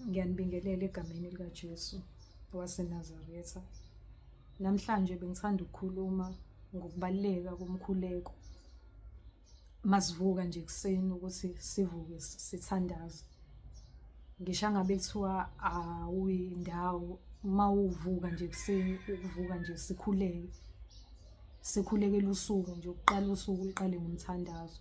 Ngiyanibingelela egameni likaJesu waseNazaretha. Namhlanje bengithanda ukukhuluma ngokubaluleka komkhuleko. Masivuka nje ekuseni ukuthi sivuke sithandaze. Ngisho angabe kuthiwa awuyi ndawo, uma uvuka nje ekuseni, ukuvuka nje sikhuleke. Sikhulekele usuku nje, ukuqala usuku uliqale ngomthandazo.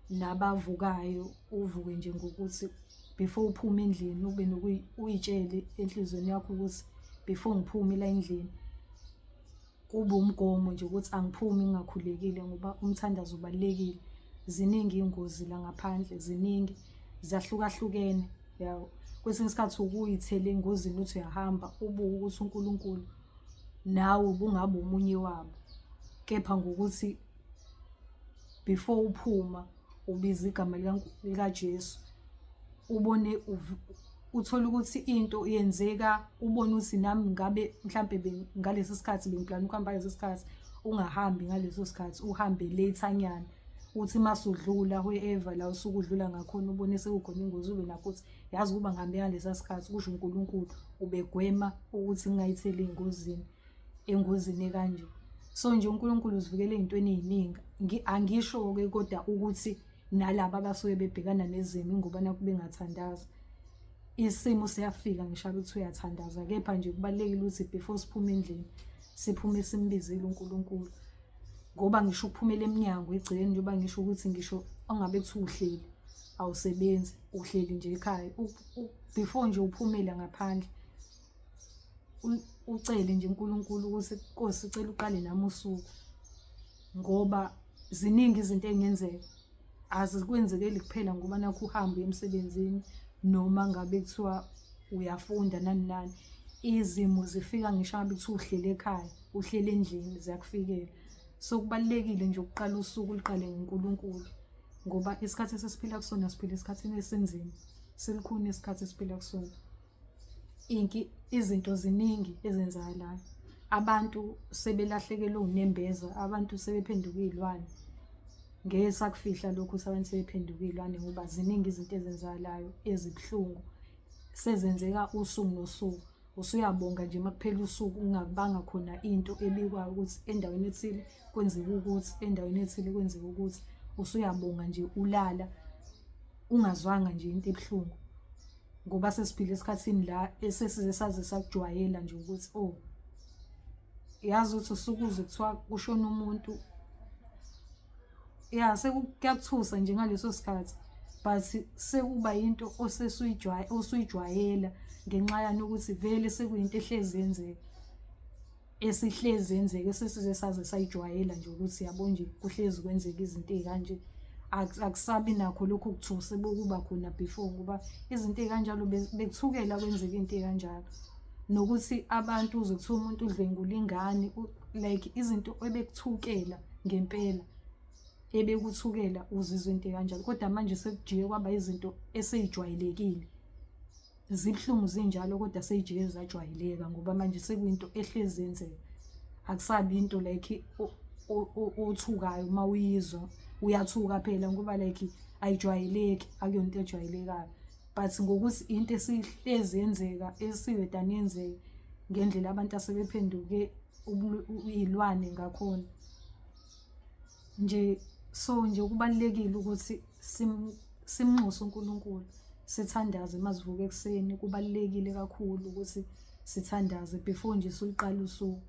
Nabavukayo uvuke nje ngokuthi before uphume endlini ube uyitshele enhliziyweni yakho ukuthi before ngiphume la endlini kube umgomo nje ukuthi angiphumi ngingakhulekile ngoba umthandazo ubalulekile. Ziningi iy'ngozi la ngaphandle, ziningi zahlukahlukene yabo. Kwesinye isikhathi ukuyithela engozini uthi uyahamba ubuke ukuthi uNkulunkulu nawe ubungaba omunye wabo, kepha ngokuthi before uphuma ubiza igama likaJesu ubone uthole ukuthi into yenzeka ubone ukuthi nami ngabe mhlampe ngalesi sikhathi bengiplana ukuhamba ngaleso sikhathi ungahambi ngaleso sikhathi uhambe later-nyana uthi masudlula wherever la usuke udlula ngakhona ubone sekukhona ingozi ube nakho ukuthi yazi ukuba ngihambe ngalesa sikhathi kusho uNkulunkulu ubegwema ukuthi ngingayitheli engozini engozini ekanje. So nje uNkulunkulu uzivikela ey'ntweni ey'ningi. Angisho-ke kodwa ukuthi nalaba abasuke bebhekana nezimo ingoba nakhu bengathandazi. Isimo siyafika ngisho ake kuthiwa uyathandaza, kepha nje kubalulekile ukuthi before siphume endlini siphume simbizile uNkulunkulu. Ngoba ngisho ukuphumela emnyango egcekeni njengoba ngisho ukuthi ngisho angabe kuthiwa uhleli awusebenzi uhleli nje ekhaya before nje uphumela ngaphandle ucele nje uNkulunkulu ukuthi Nkosi cela uqale nami usuku ngoba ziningi izinto ey'ngenzeka azikwenzekeli kuphela ngoba nakhu uhambe uye emsebenzini noma ngabe kuthiwa uyafunda nani nani. Izimo zifika ngisho ngabe kuthiwa uhleli ekhaya, uhleli endlini ziyakufikela. So kubalulekile nje ukuqala usuku uliqale ngoNkulunkulu ngoba isikhathi esesiphila kusona siphila esikhathini esinzima, silukhuni isikhathi esiphila kusona. Izinto ziningi ezenzakalayo. Abantu sebelahlekelwe unembeza, abantu sebephenduke iy'lwane. Ngeke sakufihla lokhu ukuthi abantu sebephenduke iy'lwane ngoba ziningi izinto ezenzakalayo ezibuhlungu sezenzeka usuku nosuku. Usuyabonga nje uma kuphela usuku kungabanga khona into ebikwayo ukuthi endaweni ethile kwenzeka ukuthi, endaweni ethile kwenzeka ukuthi. Usuyabonga nje ulala ungazwanga nje into ebuhlungu. Ngoba sesiphila esikhathini la esesize saze sakujwayela nje ukuthi oh yazi ukuthi usuke uzwe kuthiwa kushona umuntu ya sekuyakuthusa nje ngaleso sikhathi but sekuba yinto osuyijwayela ngenxa yani ukuthi vele sekuyinto ehlezi yenzeka. Esihlezi yenzeka esesize saze sayijwayela nje ukuthi yabo nje kuhlezi kwenzeka izinto ey'kanje. Akusabi nakho lokhu kuthusa ebekuba khona before ngoba izinto ey'kanjalo bekuthukela kwenzeka into ey'kanjalo. Nokuthi abantu uzwe kuthiwa umuntu udlwengula ingane like izinto ebekuthukela ngempela ebekuthukela uzizwa into ey'kanjalo kodwa manje sekujike kwaba izinto esey'jwayelekile. Zibuhlungu zinjalo kodwa seyijike zajwayeleka ngoba manje sekuyinto ehlezi yenzeka. Akusabi into like othukayo uma uyizwa, uyathuka phela ngoba like ayijwayeleki, akuyona into ejwayelekayo. But ngokuthi into esihlezi yenzeka esivedane yenzeke ngendlela abantu asebephenduke iy'lwane ngakhona nje. So nje kubalulekile ukuthi simnxuse uNkulunkulu sithandaze masivuka ekuseni. Kubalulekile kakhulu ukuthi sithandaze before nje siluqale usuku,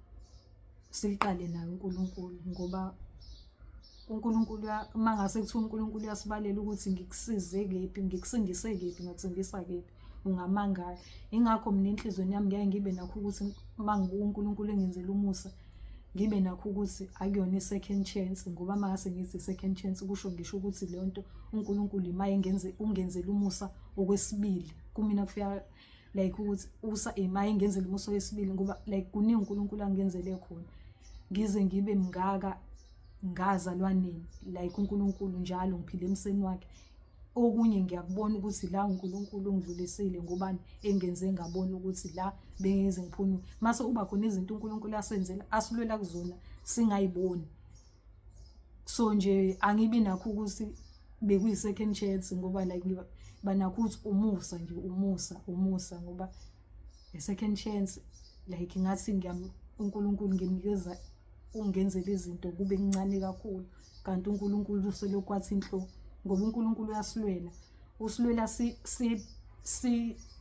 siliqale naye uNkulunkulu ngoba uNkulunkulu uma ngase kuthiwa uNkulunkulu uyasibalela ukuthi ngikusize kephi, ngikusindise kephi, ngakusindisa kephi, ungamangala. Yingakho mina enhliziyweni yami ngeke ngibe nakho ukuthi uma ngibuka uNkulunkulu engenzela umusa ngibe nakho ukuthi akuyona i-second chance ngoba uma ngase ngithi i-second chance kusho ngisho ukuthi leyo nto uNkulunkulu ima engenze ungenzela umusa okwesibili kumina kufika like ukuthi usa ima engenzela umusa wesibili ngoba like kuningi uNkulunkulu angenzele khona ngize ngibe mngaka ngazalwa nini like uNkulunkulu njalo ngiphila emseni wakhe. Okunye ngiyakubona ukuthi la uNkulunkulu ungidlulisile ngobani engenze ngabona ukuthi la bengize ngiphunyuke. Mase kuba khona izinto uNkulunkulu asenzela asilwela kuzona singayiboni. So nje angibi nakho ukuthi bekuyi-second chance ngoba like Banakho ukuthi umusa nje, umusa, umusa, ngoba a second chance, like ngathi uNkulunkulu ngimnikeza ungenzela izinto kube kuncane kakhulu, kanti uNkulunkulu uselokhu wathi nhlo, ngoba uNkulunkulu uyasilwela, usilwela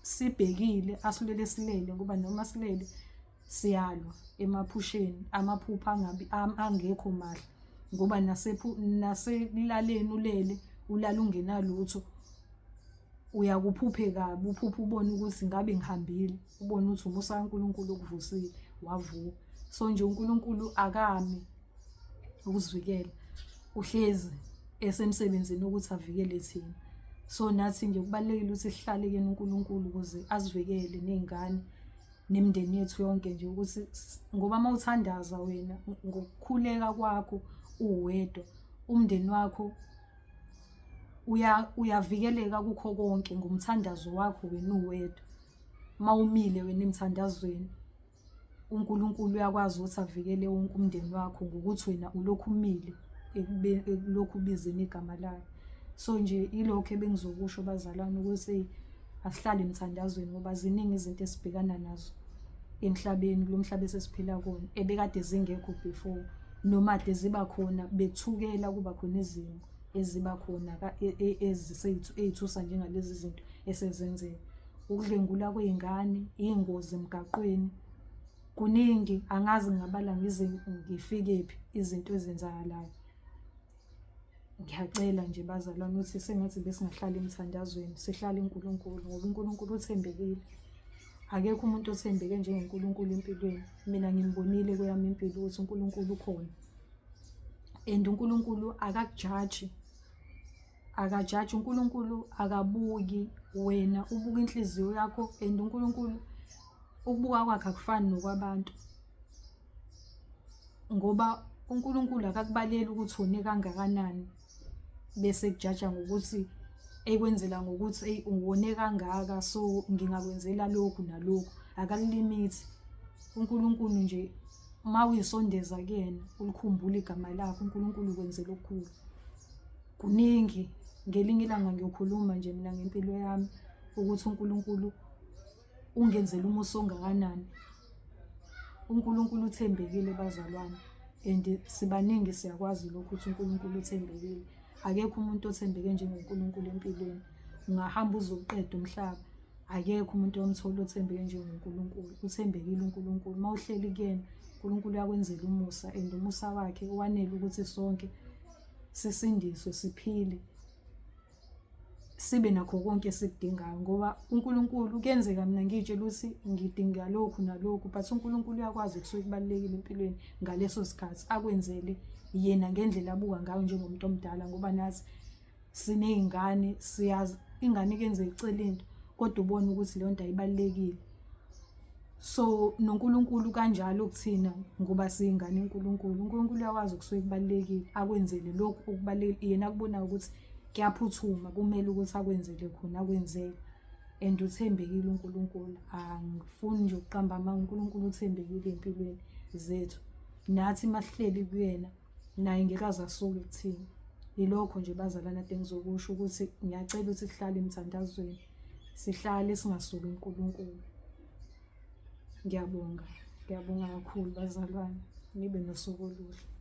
sibhekile, asilwele silele, ngoba noma silele siyalwa emaphusheni, amaphupho angabi angekho mahle, ngoba nasekulaleni ulele, ulala ungenalutho, uyakuphuphe kabi, uphuphe ubone ukuthi ngabe ngihambile, ubone ukuthi umusa kaNkulunkulu okuvusile wavuka. So nje uNkulunkulu akami ukuzivikela, uhlezi esemsebenzini ukuthi avikele thina. So nathi nje kubalulekile ukuthi sihlale kuyena uNkulunkulu ukuze asivikele ney'ngane nemindeni yethu yonke nje, ukuthi ngoba uma uthandaza wena ngokukhuleka kwakho uwedwa, umndeni wakho uyavikeleka kukho konke ngomthandazo wakho wena uwedwa. Uma umile wena emthandazweni, uNkulunkulu uyakwazi ukuthi avikele wonke umndeni wakho ngokuthi wena ulokhu umile ekulokhu ubizeni igama lakhe. So nje ilokho ebengizokusho bazalwane, ukuthi asihlale emthandazweni, ngoba ziningi izinto esibhekana nazo emhlabeni, kulo mhlaba esesiphila kuwona, ebekade zingekho before, noma kade ziba khona bekuthukela kuba khona izimo eziba khona ey'thusa njengalezi zinto esezenzeka. Ukudlwengula kwey'ngane, iy'ngozi emgaqweni, kuningi, angazi ngingabala ngize ngifikephi izinto ezenzakalayo. Ngiyacela nje bazalwane ukuthi sengathi besingahlala emthandazweni, sihlale uNkulunkulu, ngoba uNkulunkulu uthembekile. Akekho umuntu othembeke njengoNkulunkulu empilweni. Mina ngimbonile kweyami impilo ukuthi uNkulunkulu ukhona. And uNkulunkulu akakujaji, akajaji, uNkulunkulu akabuki wena, ubuka inhliziyo yakho. And uNkulunkulu ukubuka kwakhe akufani nokwabantu, ngoba uNkulunkulu akakubaleli ukuthi one kangakanani bese kujaja ngokuthi ekwenzela ngokuthi eyi uwone kangaka, so ngingakwenzela lokhu nalokhu. Akakulimithi uNkulunkulu nje, uma uyisondeza kuyena ulikhumbule igama lakhe, uNkulunkulu ukwenzela okukhulu. Kuningi, ngelinye ilanga ngiyokhuluma nje mina ngempilo yami ukuthi uNkulunkulu ungenzela umusa ongakanani. uNkulunkulu uthembekile bazalwane, and sibaningi siyakwazi lokhu ukuthi uNkulunkulu uthembekile. Akekho umuntu othembeke njengoNkulunkulu empilweni. Ungahamba uzoqeda umhlaba, akekho umuntu omthola othembeke njengoNkulunkulu. Uthembekile uNkulunkulu. Uma uhleli kuyena, uNkulunkulu uyakwenzela umusa, and umusa wakhe wanele ukuthi sonke sisindiswe, siphile, sibe nakho konke esikudingayo, ngoba uNkulunkulu kuyenzeka mina ngiy'tshela ukuthi ngidinga lokhu nalokhu, but uNkulunkulu uyakwazi kusuke kubalulekile empilweni ngaleso sikhathi, akwenzele yena ngendlela abuka ngayo njengomuntu omdala, ngoba nathi siney'ngane, siyazi ingane kuyenzeka icele into kodwa ubone ukuthi leyo nto ayibalulekile. So noNkulunkulu kanjalo kuthina, ngoba siyingane uNkulunkulu, uNkulunkulu uyakwazi okusuke kubalulekile akwenzele lokhu okubalulekile yena akubonayo ukuthi kuyaphuthuma, kumele ukuthi akwenzele khona, akwenzele. And uthembekile uNkulunkulu, angifuni nje ukuqamba amanga, uNkulunkulu uthembekile ey'mpilweni zethu. Nathi masihleli kuyena, naye ngeke aze asuke kuthina. Yilokho nje bazalwane ade ngizokusho ukuthi ngiyacela ukuthi sihlale emthandazweni, sihlale singasuki uNkulunkulu. Ngiyabonga, ngiyabonga kakhulu bazalwane, nibe nosuku oluhle.